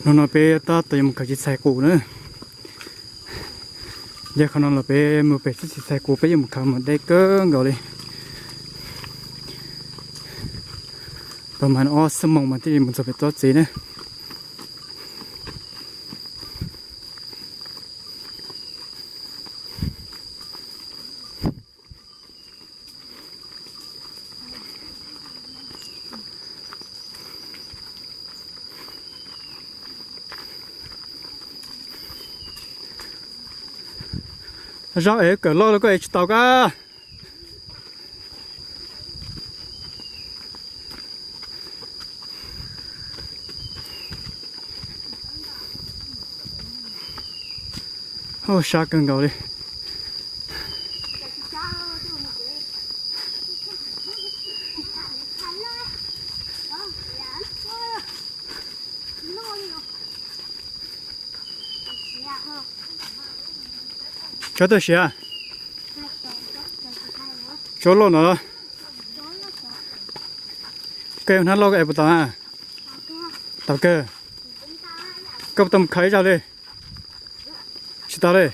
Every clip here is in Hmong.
Hnub no peb tab tom yuav mus khaws txiv txhais qus na. Yog qhov no los peb mus pem tsob txiv txhais qus peb yuav mus khaws mas deb kawg nkaus li. Tau mas ob xuab moos mas thiaj li mus txog pem tsob txiv na. Zaub es kawm loj los koj es tsis tau kab. Sab kawg nkaus li. Tsob twg siav? Tsob loj no. Koj yuav hnab loj koj es puas tau na? Tau kawg. Koj puas tau mus khaws ib zaug li? Tsis tau li.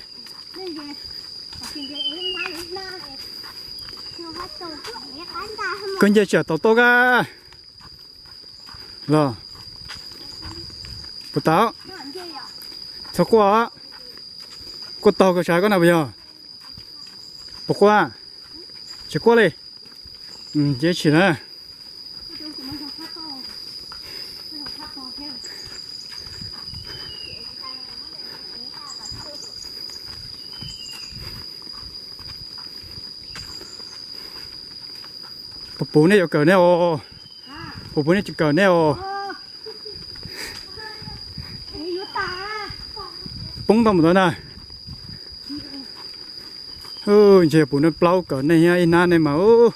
Koj nce tsis tau tau kab. Los puas tau? Txhob quaj. Quaj taug koj sav koj na puas yog? Puas quaj? Tsis quaj li. Ces tsis na. Puas puv nej yuav kawm nej os? Puas puv nej tsis kawm nej os? Poob tau mus tau na. Ntshe puv nej plaub kawm nej thiab ib hnab nej mas.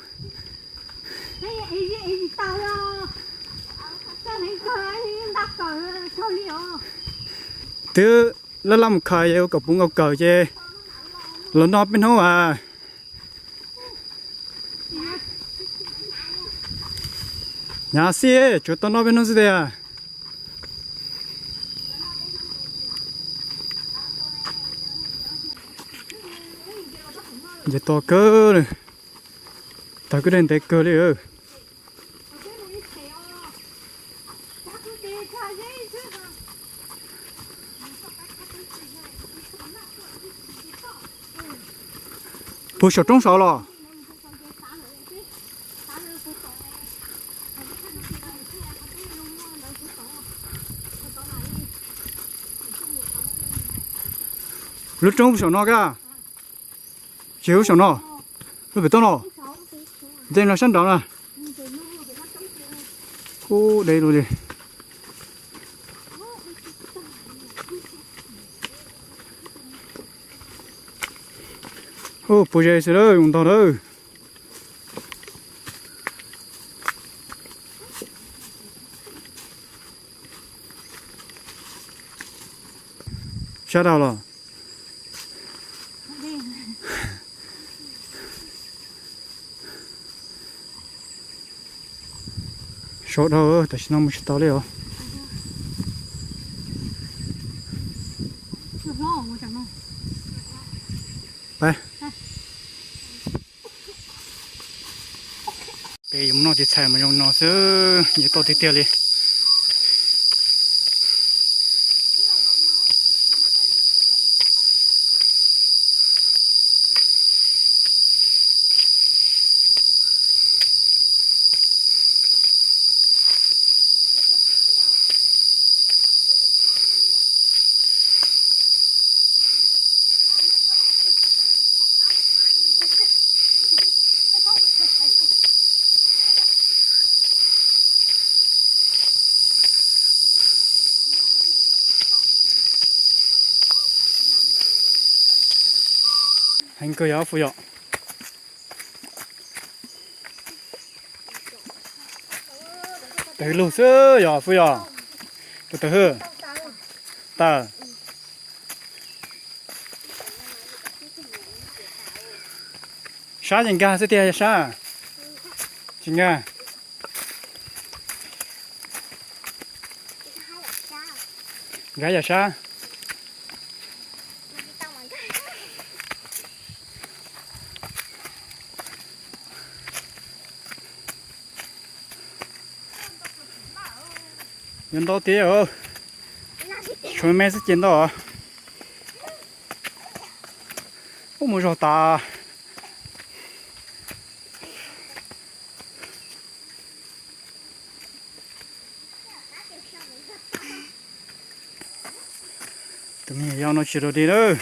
Twb laj laj mus khaws es ua kom puv nkaus kawm ces los noj peb hnub as. Hnyav xwb, tsuas tau noj peb hnub xwb tiag. Nce to kawg li, tawg kwj deg ntev kawg li. Puag saum roob saud los? Lub roob puag saum no kab? Tsis, lub saum no, lub pem toj no, ntej no sab nraud na. Ub, deb luaj li. Ub, puas ze xwb lawm, ntog lawm. Sab dhau los? Sab dhau, tam sim no mus tsis tau li os. Peb yuav mus noj txiv txhais mas zoo no xwb, nce toj tiag tiag li. Heev kawg yog Fwj yom. Tawg lug xwb yog Fwj yom. Tus tawg hwj. Tawg. Sab ces nkag xwb tiag, sab tsis nkag. Nkag yam sab. Yuav ntau tiag. Tshuav me xwb ces ntau. Ub, mus zog tas. Tus me nyuam yaus no tsis rau dig lawm,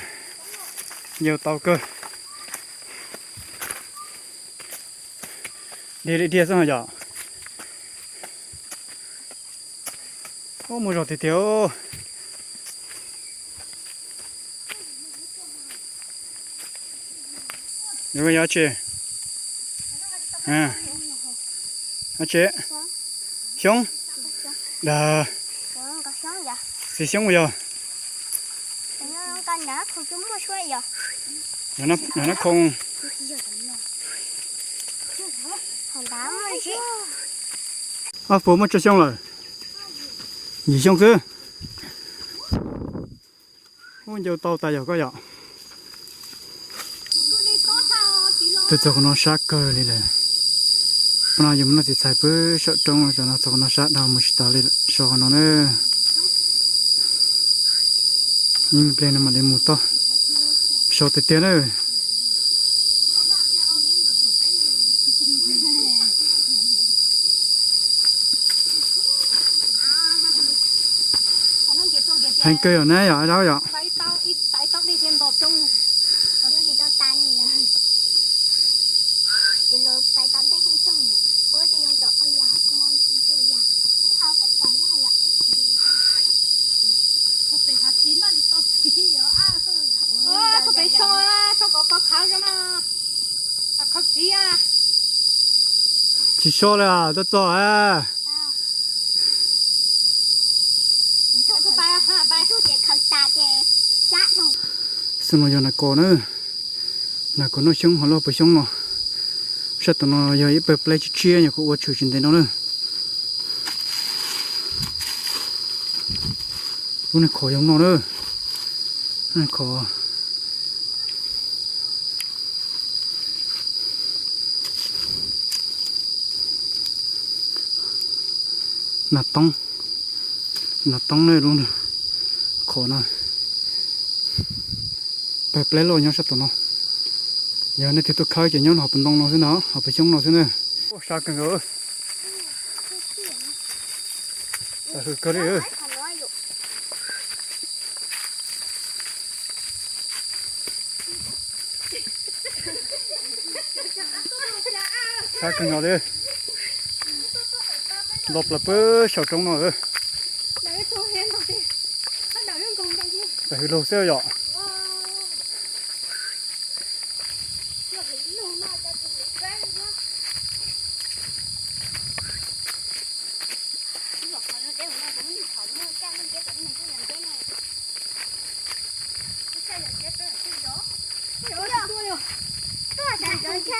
yau tau kawg. Dig li dig xwb yom. Ub, mus zog tiag tiag. Yog tsi? Tsi? Xyoob? Dag, txiv xyoob yog. Nab khoo. Ob puas muaj tsawg xyoo lawm? Yim xyoo xwb. Ub, ncau tau tas yog koj yom. Tuaj txog qhov no sab kawg li lawm. Pab no yuav mus noj txiv txhais pw saum roob, txog no txog qhov no sab dhau mus tsis tau li, so qhov no na. Ib pliag no mam li mus tod, so tiag tiag na. Heev kawg yom, neb yom, dab yom. Tsis so li, tuaj txog. Xwb no yog nas kos na. Nas kos noj xyoob ho luaj pawg xyoob no. Sab tom no yog ib pawg pleb tshiab tshiab nyuam qhuav ua tshwm tsis ntev no na. Lub niag khov yog no na. Lub niag khov. Nas toob, nas toob ne, lub khov no. Pawg pleb loj nyob sab tom no. Yog nej twg tuaj khawb ces nyob hauv paus ntoo no xwb na, hauv paus xyoob no xwb na. Sab kawg nkaus. Hws kawg li. Sab kawg nkaus li. Nto plaws pem saum roob no. Hws lug xwb yom. Tuaj sawv ntxov ntshe,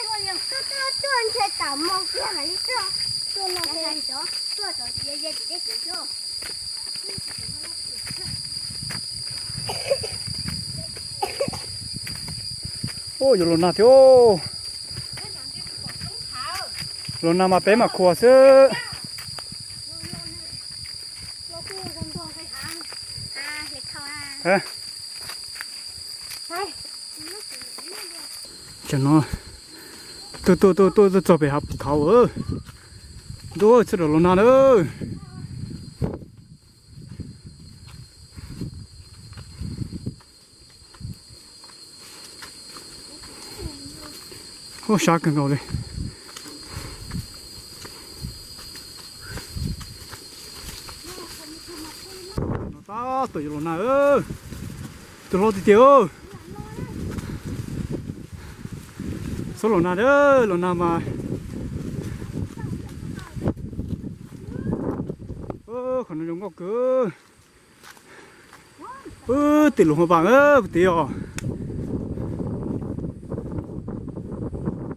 tuaj tuaj ntshe tom moo kiag mam li tuaj. Tuaj no ces tuaj tom txiv ze txiv dej txiv xyoob. Ub, yuav los nag thiab. Los nag mas peb mam khuam xwb. Tam no tuaj tuaj tuaj tuaj txog pem hav pus khauv. Ntuj, sawv daws los nag na. Ub, sab kawg nkaus li. Tab tom yuav los nag, tus hlob tiag tiag. Txhob los nag, los nag mas. Qhov no zoo nkauj kawg. Tim lus hauv paus puag tid os.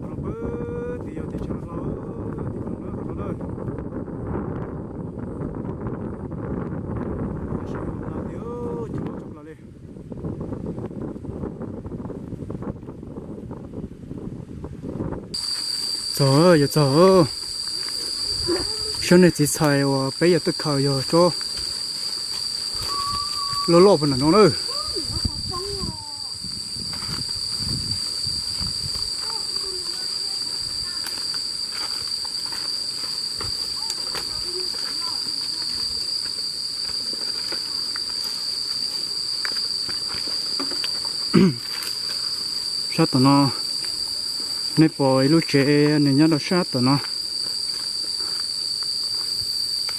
Puag tid yog tim tshav hlau, tim no na, qhov no na. Tab sis los nag tiag. Txog, yuav txog. Sab nej txiv txhais uas peb yuav tuaj khaws yog tsob loj loj puag nram no na. Sab tom no, nej pom ib lub tsev nws nyob rau sab tom no.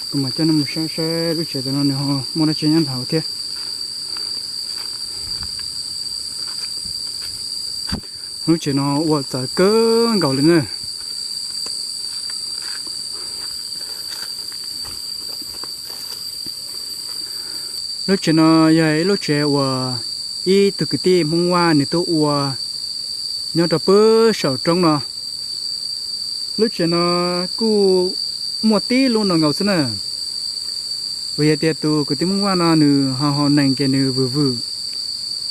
Kuv mam coj nej mus saib saib lub tsev tom no nws ho muaj dab tsi nyob ntawd thiab. Lub tsev no ua txawv kawg nkaus li na. Lub tsev no yog ib lub tsev uas ib tug kwv tij Hmoob Vaj nws tuaj ua nyob rau pem saum roob no. Lub tsev no kuj muaj tib lub no nkaus xwb na. Vim yog tias tus kwv tij Hmoob Vaj no nws ho haus nees ces nws vwm vwm,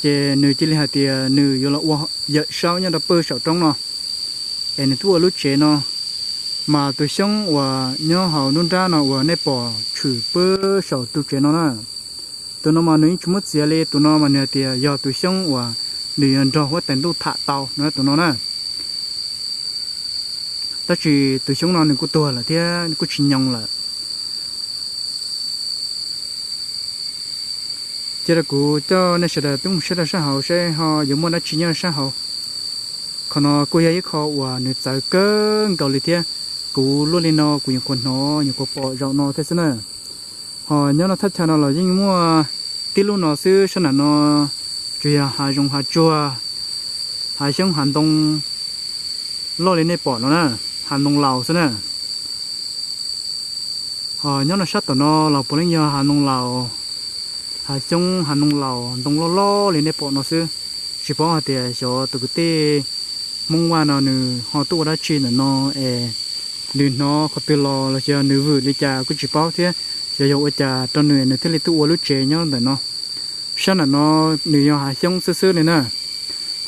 ces nws cia li hais tias nws yuav los ua yawm saub nyob rau pem saum roob no, es nws tuaj ua lub tsev no. Mas tus xyoob uas nyob hauv nruab nrab no uas nej pom tshwm pem saum tus tsev no na, tus no mas nws yeej tsis muab txiav li. Tus no mas nws hais tias yog tus xyoob uas nws yuav nrog huab tais ntuj tham tau no tus no na. Tab sis tus xyoob no nws kuj tuag lawm thiab nws kuj tsis nyoo lawm. Cia rau kuv coj nej sawv daws tuaj mus saib rau sab hauv saib ho yuav muaj dab tsi nyob sab hauv. Qhov no kuj yog ib qho uas nws txawv kawg nkaus li thiab. Kuv luaj li no kuv nyuam qhuav hnov nyuam qhuav pom zaum no thiab xwb na. Ho nyob no thaj chaw no los yeej muaj tib lub no xwb, sab nram no tsuas yog hav zoov hav tsuag, hav xyoob hav ntoo loj li nej pom no na, hav ntoo laus xwb na. Ho nyob no sab tom no los puav leej yog hav ntoo laus, hav xyoob hav ntoo laus ntoo loj loj li nej pom no xwb. Tsis paub hais tias xyov tus kwv tij Hmoob Vaj no nws ho tuaj ua dab tsi ntawm no es nws hnov qhov twg los los xyov nws vwm li cas kuj tsis paub thiab, xyov yog ua cas rau nws nws thiaj li tuaj ua lub tsev nyob ntawm no. Sab nram no nws yog hav xyoob xwb xwb li na,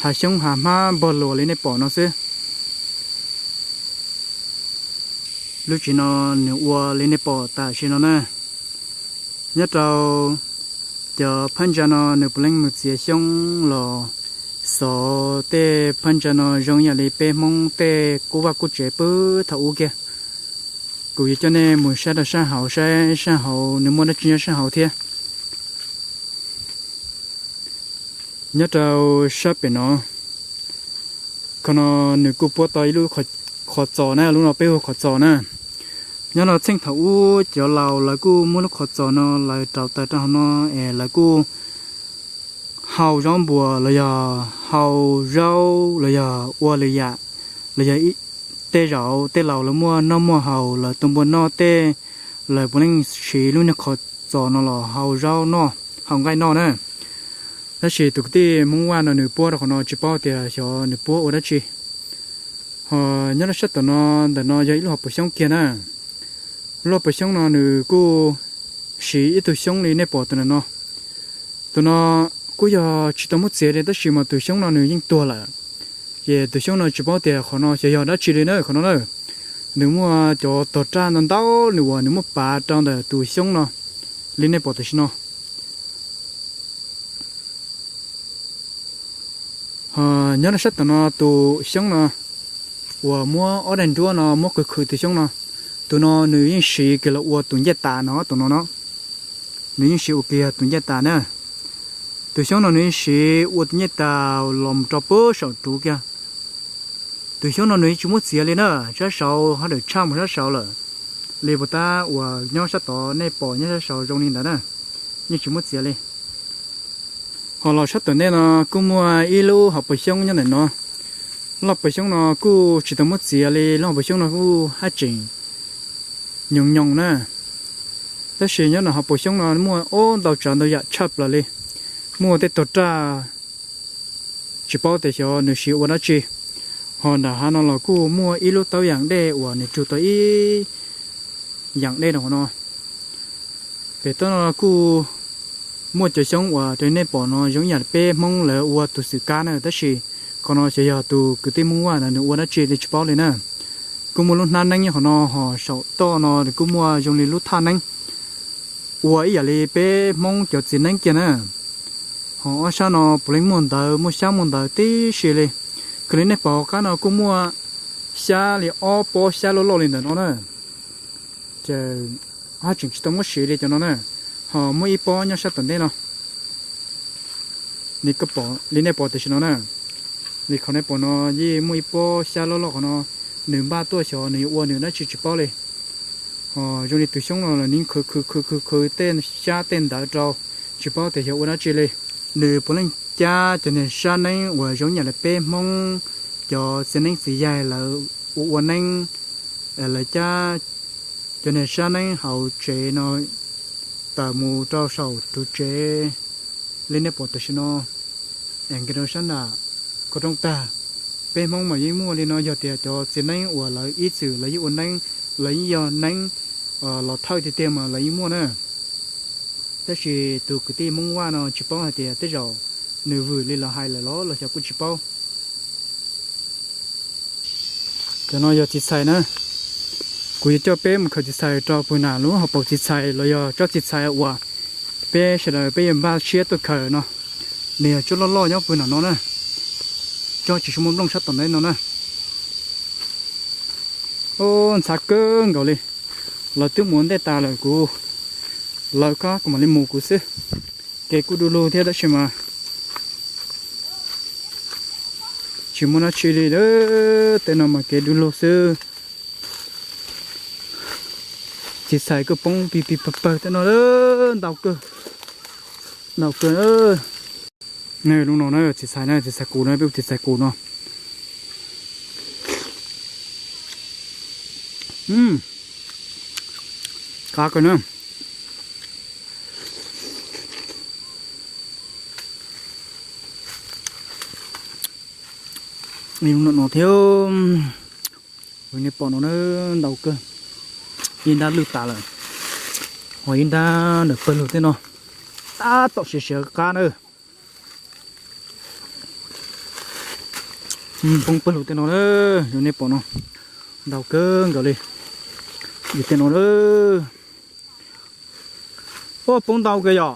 hav xyoob hav hmab npog luas li nej pom no xwb. Lub tsev no nws ua li nej pom tam sim no na. Nyob rau cov phab ntsa no nws puav leej mus txiav xyoob los xov tej phab ntsa no zoo yam li peb Hmoob tej kub vaj kub tsev pem thaum ub kiag. Kuv yuav coj nej mus saib rau sab hauv saib sab hauv nws muaj dab tsi nyob sab hauv thiab. Nyob rau sab pem no, qhov no nws kuj puab tau ib lub qhov txos na, lub no peb hu qhov txos na. Nyob no txheej thaum ub cov laus lawv kuj muab lub qhov txos no lawv rauv taws rau hauv no es lawv kuj hau zaub npua los yog hau zaub los yog ua lwm yam, los yog tej zaum tej laus lawv muaj noj muaj haus lawv tua npua noj tej, lawv puav leej siv lub niag qhov txos no los hau zaub noj, hau nqaij noj na. Tab sis tus kwv tij Hmoob Vaj no nws puab rau qhov no tsis paub tias xyov nws puab ua dab tsi. Ho nyob rau sab tom no, ntawm no yog ib lub hauv paus xyoob kiag na. Lub hauv paus xyoob no nws kuj siv ib tug xyoob li nej pom tus ntawm no. Tus no kuj yog tsis tau muab txiav li tab sis mas tus xyoob no nws yeej tuag lawm. Ces tus xyoob no tsis paub tias qhov no xyov yog dab tsi li na qhov no na. Nws muaj cov tog raj ntau ntau nws uas nws muab pav rau ntawm tus xyoob no li nej pom tam sim no. Nyob rau sab tom no tus xyoob no uas muab ob daim nruab no muab khwv khwv tus xyoob no, tus no nws yeej siv kiag los ua tus ncej tas no, tus no no, nws yeej siv ua kiag tus ncej tas na. Tus xyoob no nws yeej siv ua tus ncej tas los mus rau pem saum ruv kiag. Tus xyoob no nws yeej tsis muab txiav li na, sab saud haj dam tshaj mus sab saud lawm. Li puas tab uas nyob sab tod nej pom nyob sab saud zoo li ntawd na, yeej tsis muab txiav li. Ho los sab tom ntej no kuj muaj ib lub hauv paus xyoob nyob ntawm no. Lub hauv paus xyoob no kuj tsis tau muab txiav li, lub hauv paus xyoob no kuj haj tseem nyoos nyoos na. Tab sis nyob no hauv paus xyoob no muaj ob ntau tsav ntau yam tshaj plaws li, muaj tej tog raj tsis paub tias xyov nws siv ua dab tsi. Ho nram hav no los kuj muaj ib lub taub yam dej uas nws tsug tau ib yam dej rau qhov no. Pem toj no kuj muaj cov xyoob uas raws nej pom no zoo yam peb Hmoob lawv ua tus xwm kab na, tab sis qhov no xyov yog tus kwv tij Hmoob Vaj no nws ua dab tsi li tsis paub li na. kuj muaj lub hnab neeb nyob qhov no, ho saum toj no nws kuj muaj zoo li lub thaj neeb ua ib yam li peb Hmoob cov txiv neeb kiag na. Ho ob sab no puav leej muaj ntawv, muaj xyab muaj ntawv tib si li. Kawg li nej pom qab no kuj muaj xyab li ob pob xyab loj loj li ntawm no na. Ces haj tseem tsis tau muab siv li cov no na. Ho muaj ib pob nyob sab tom ntej no, li nej pom tam sim no na. Li qhov nej pom no yeej muaj ib pob xyab loj loj qhov no, nws npaj tuaj xyov nws yuav ua nws dab tsi tsis paub li. Ho zoo li tus xyoob no los nws khwv khwv khwv khwv khwv tej xyab tej ntawv rau, tsis paub tias xyov ua dab tsi li. Nws puav leej cab cov niag sab neeb uas zoo yam li peb Hmoob cov txiv neeb txiv yaig lawv ua ua neeb, lawv cab cov niag sab neeb hauv tsev no tawm mus rau saum tus tsev li nej pom tam sim no. Es nkag rau sab nram qhov rooj tag, peb Hmoob mas yeej muaj li no, yog tias cov txiv neeb uas lawv ib txwm lawv yeej ua neeb, lawv yeej yog neeb los thawj tiag tiag mas lawv yeej muaj na. Tab sis tus kwv tij Hmoob Vaj no tsis paub hais tias tej zaum nws vwm li lawv hais lawm los los xyov kuj tsis paub. Cov no yog txiv txhais na. Kuv yuav coj peb mus khaws txiv txhais rau pug nam lub hauv paus txiv txhais los yog tsob txiv txhais uas peb sawv daws peb yuav npaj siab tuaj khaws no. Nws yog tsob loj loj nyob pug nam no na. Tsob tsis muaj nplooj sab tom ntej no na. Ub, ntxhab kawg nkaus li. Lawv twb mus ua ntej tas lawm, kuv lawv kab kuv mam li mus kuv xwb. Kev kuj du lug thiab tab sis mas tsis muaj dab tsi li. Tej no mas kev du lug xwb. Txiv txhais kuj poob pig pig pawg pawg tej no, ntau kawg, ntau kawg. Lub no na, txiv txhais na, txiv txhais qus na, peb hu txiv txhais qus no. Qab kawg na. Li no thiab, nej pom no na, ntau kawg. Ib nrab lwj tas lawm, ho ib nrab ntawm pawg lug tej no, tab tom siav siav qab na. Poob pawg lug tej no na, yog nej pom no, ntau kawg nkaus li. Yog tej no na, poob ntau kawg yom.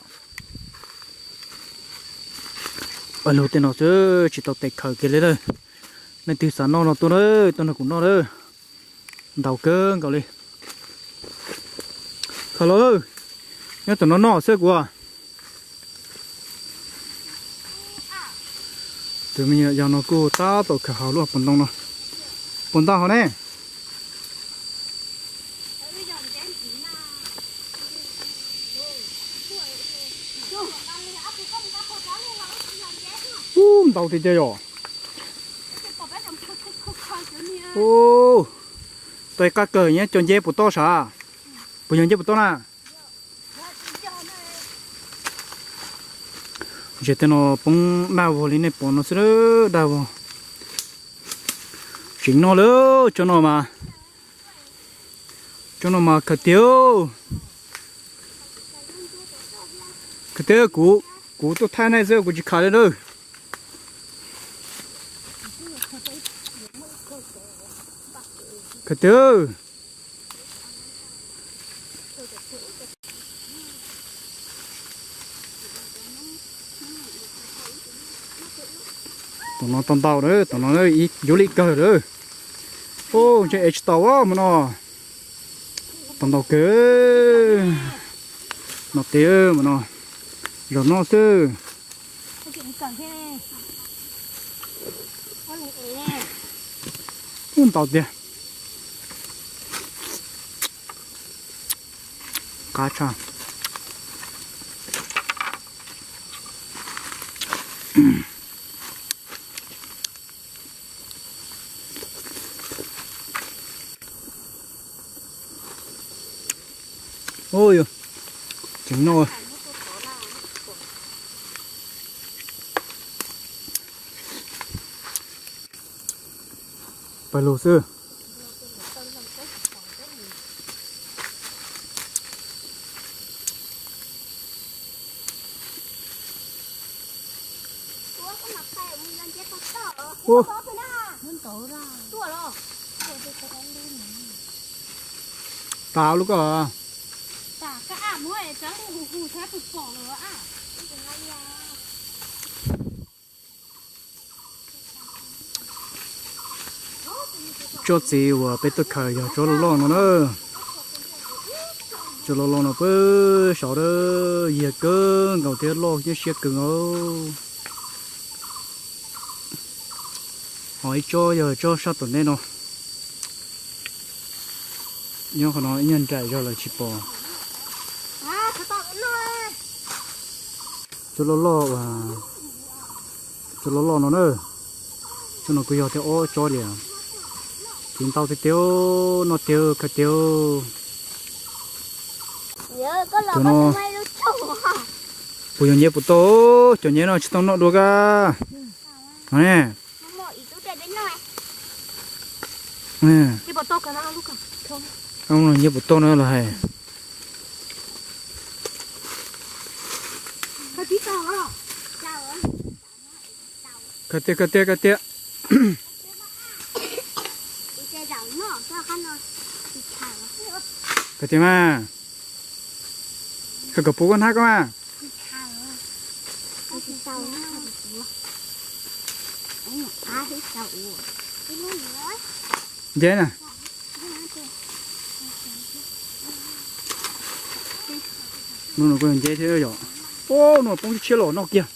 Pawg lug tej no xwb tsis tau tes khaws kiag li lawm. Leej twg xav noj no tuaj na, tuaj nrog kuv noj lawm. Ntau kawg nkaus li. Khaws los, nyob tom no noj xwb kuv. Tus me nyuam yaus no kuj tab tom khaws hauv lub hauv paus ntoo no. Puas ntau hauv ne? Ub, ntau tiag tiag yom. Ub, tau qab kawg, nyob cov nceb puas toj sav? Puas yog nceb puas toj na? Ntses tej no poob daj vog li nej pom no xwb, daj vog. Tseem noj lawm, tsob no mas, tsob no mas khaws tiag. Khaws tiag, kuv, kuv tuaj thaij nej xwb, kuv tsis khaws li na. Khaws tiag. Tom no tau ntau lawm, tom no yuav li kawg lawm. Ub, ntshe ev tsis tau hmo no. Tau ntau kawg. No tiag mas no, zaum no xwb. Ub, ntau tiag. Qab tshaj. Ub, tseem noj. Pawg lug xwb. Ub. Tas lub ko. Tsob txiv uas peb tuaj khaws yog tsob loj loj no na. Tsob loj loj no peb saud a, yiag kawg nkaus thiab loj nyuaj siab kawg nkaus. Ho ib tsob yog tsob sab tom ntej no. Nyob qhov no ib nyuag nraim zog lawm tsis pom. Tsob loj loj, tsob loj loj no na. Tsob no kuj yog thiab ob tsob li. Txiv ntau tiag tiag, noj tiag khaws tiag. Cov no puas yog nyiav puas tau, cov nyiav no tsis tau noj dua ka. No ne. Nyiav puas tau no los hais. Khaws tiag, khaws tiag, khaws tiag. Khaws tiag mas. Khaws kom puv koj hnab koj mas. Nce na. Hnub no kuj yog nce thiab yom. Ub, no poob tshiab los noj kiag.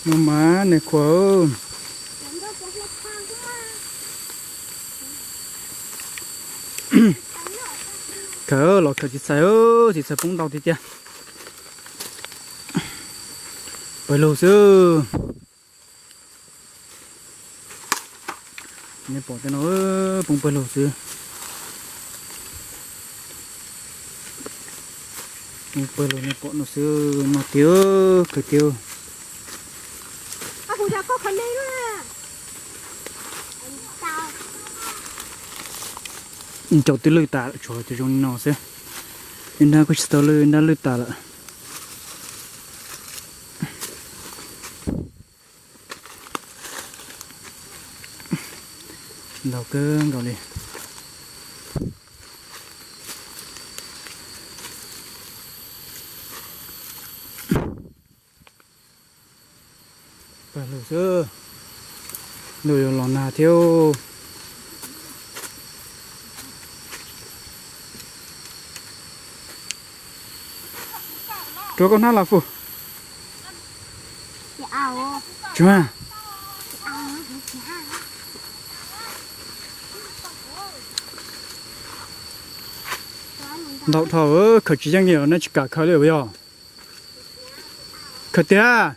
No mas nws khuav. Khaws los khaws txiv txhais, txiv txhais poob ntau tiag tiag. Pawg lug xwb. Nej pom tej no poob pawg lug xwb. Pawg lug nej pom no xwb, noj tiag khaws tiag. Cov twb lwj tas lawm, tshuav cov zoo li no xwb. Ib nrab kuj tsis tau lwj, ib nrab lwj tas lawm. Ntau kawg nkaus li. Pawg lug xwb, ntuj yuav los nag thiab. Rua koj hnab los Fwj. Tsis mas. Ntau dhau, khaws tsis yeej li, nej tsis kam khaws li yog? Khaws tiag.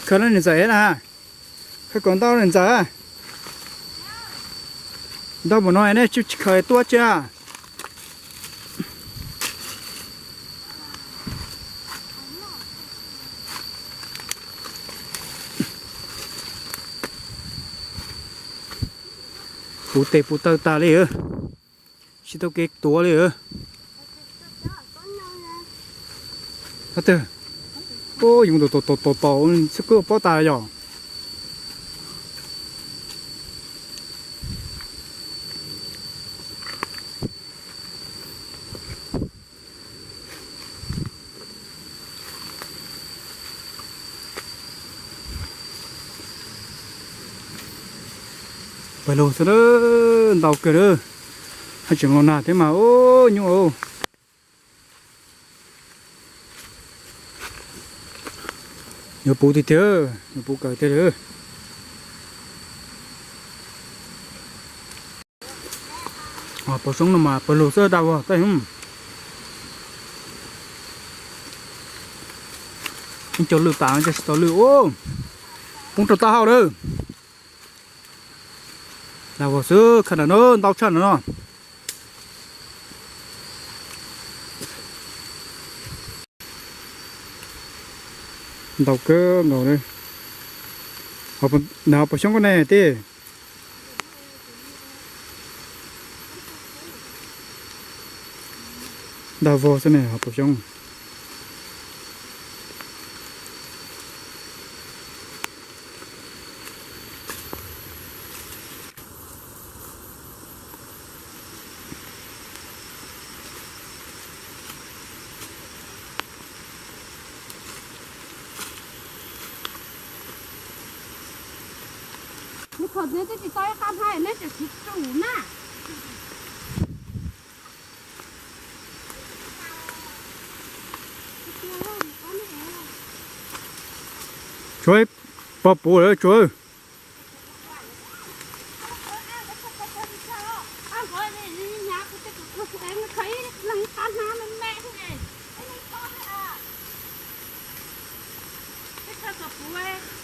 Khaws los niam ntxawm na. Khaws kom ntau niam ntxawm. Ntau npaum no nej tsis khaws tuaj tsi. Puv tes puv taw tas li, tsis tau kev tuav li. Hab twg, ub, yoov tau tau tau, xwb kuj pob tas yom. Pawg lug xwb, ntau kawg lawm. Haj tseem los nag thiab mas, ub, nyuaj. Yuav puv tiag tiag, yuav puv kawg tiag li. Pov soob no mas pawg lug xwb dab vog tej. Ib co lwj tas, ib co tsis tau lwj. Poob rau taub hau lawm. Dag vog xwb, kha ntawm no ntau tshaj ntawm no. Ntau kawg nkaus li. Nws ho puas xyoob koj ne tij? Dag vog xwb ne ho puas xyoob. Tshuav ib pob puv lawm tshuav.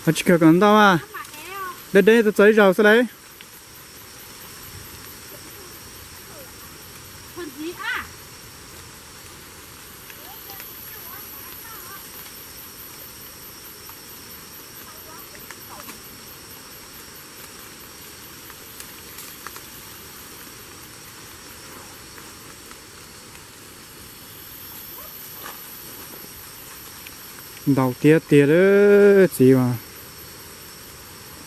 Tsis kawg kom ntau a, deb deb txog ib zaug xwb lauj. Ntau tiag tiag lawm txiv mas,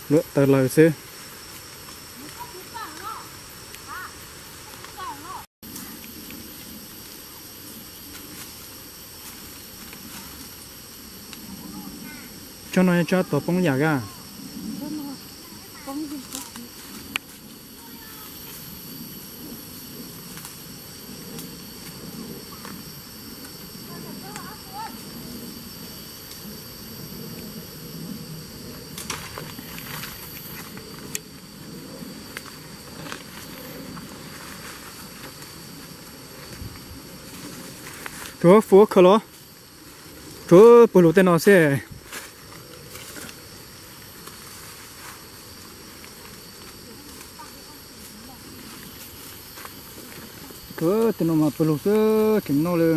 luam tawv laws xwb. Tsob no yog tsob tuav poob yam kawg. Tsuav fuv khaws los, tsuav pw lug tej no xwb. Tej no mas pw lug xwb tseem noj li.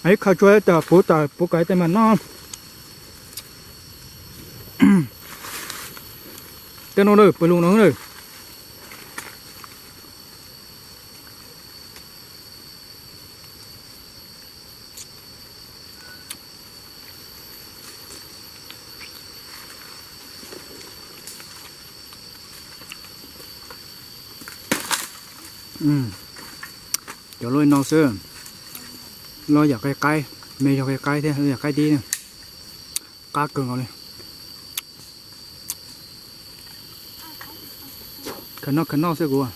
Ib khaws tsuav tas puv tas puv kom tej mas noj. Tej no na pw lug no na. Cov loj no xwb, loj yam qaib qaib, me yog qaib qaib thiab yam qaib dib, qab kawg nkaus li. Khaws noj khaws noj xwb kuv.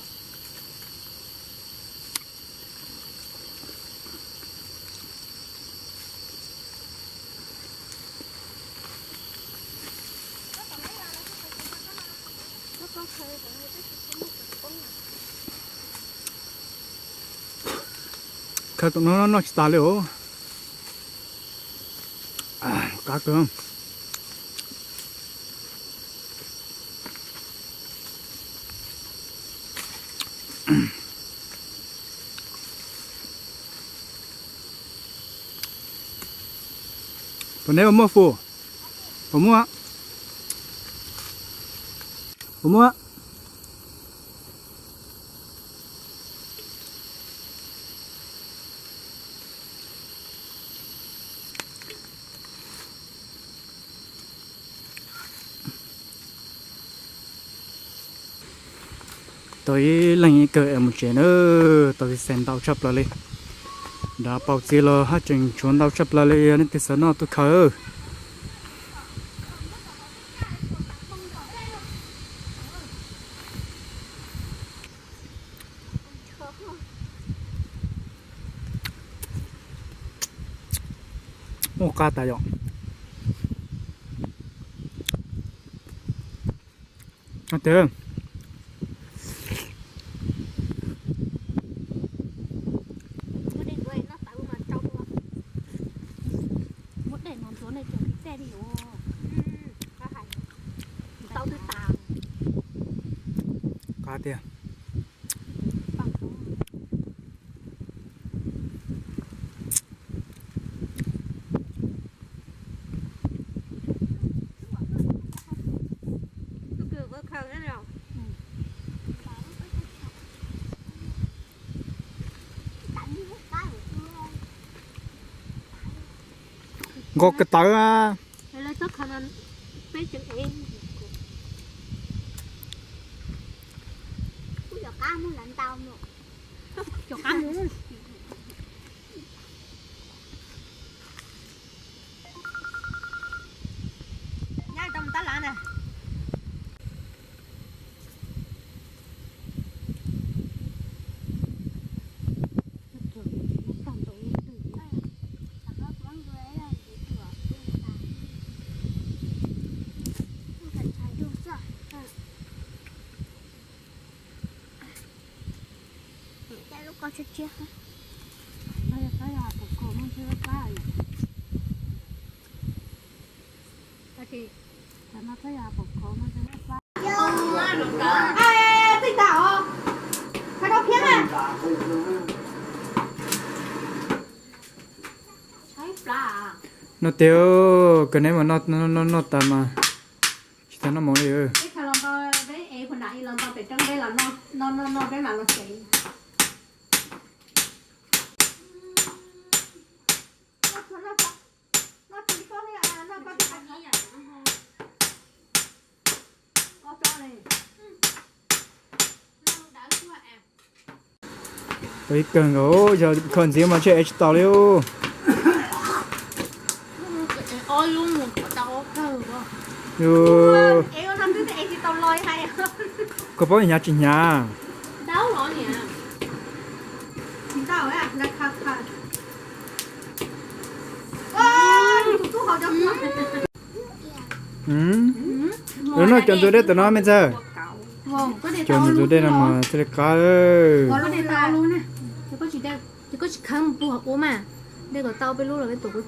Khaws tus no noj tsis tas li os. Qab kawg. Puas neb puas muaj fus? Puas muaj? Puas muaj? Tau ib leeg ib kawm es mus tsev na, tau txiv xaim ntau tshaj plaws li. Nrad paus txiv los haj tseem tshuav ntau tshaj plaws li, yog leej twg xav noj tuaj khaws. Muaj qab tas yom. Tes. Tiag. Nqos kawg tawv a. Noj tiag, kawg neb mas noj noj tas mas tsis tau noj mov li. Ib kawg nkaus, yog khaws ntxiv mas ntshe ev tsis tau li. Yus koj paub hnyav tsis hnyav. Noj cov ntxuav dej tam no me ntxawg. Cov ntxuav dej no mas thiaj li qab. Ces koj tsis khaws mus pub hauv ua mas, dej kom tau peb lub los peb tuav kuv